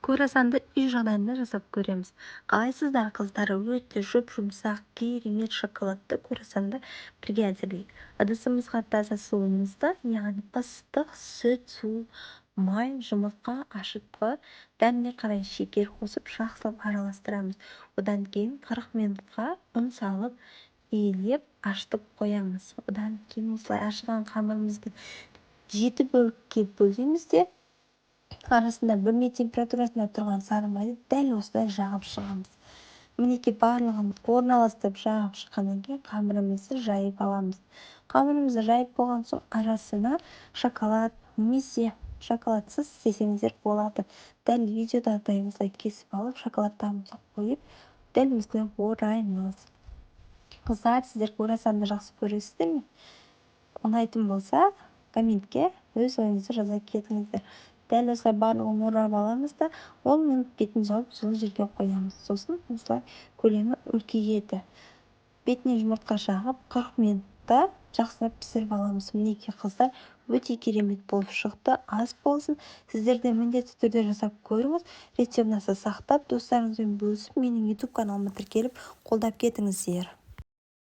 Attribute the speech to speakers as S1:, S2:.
S1: Круассанды үй жағдайында жасап көреміз. Қалайсыздар, қыздар? Өте жұп-жұмсақ, керемет шоколадты круассанды бірге әзірлейік. Ыдысымызға таза суымызды, яғни ыстық сүт, су, май, жұмыртқа, ашытқы, дәміне қарай шекер қосып, жақсылап араластырамыз. Одан кейін 40 минутқа ұн салып, илеп, ашытып қоямыз. Одан кейін осылай ашыған қамырымызды жеті бөлікке бөлеміз де, арасында бөлме температурасында тұрған сары майды дәл осылай жағып шығамыз. Мінекей, барлығын орналастырып, жағып шыққаннан кейін қамырымызды жайып аламыз. Қамырымызды жайып болған соң, арасына шоколад немесе шоколадсыз істесеңіздер болады. Дәл видеодағыдай осылай кесіп алып, шоколадтарымызды қойып, дәл осылай ораймыз. Қыздар, сіздер круассанды жақсы көресіздер ме? Ұнайтын болса, комментке өз ойыңызды жаза кетіңіздер. Дәл осылай барлығын орап аламыз да, 10 минут бетін жауып, жылы жерге қоямыз. Сосын осылай көлемі үлкейеді. Бетіне жұмыртқа жағып, 40 минутта жақсылап пісіріп аламыз. Мінекей, қыздар, өте керемет болып шықты. Ас болсын! Сіздер де міндетті түрде жасап көріңіз. Рецептін сақтап, достарыңызбен бөлісіп, менің Ютуб каналыма тіркеліп, қолдап кетіңіздер.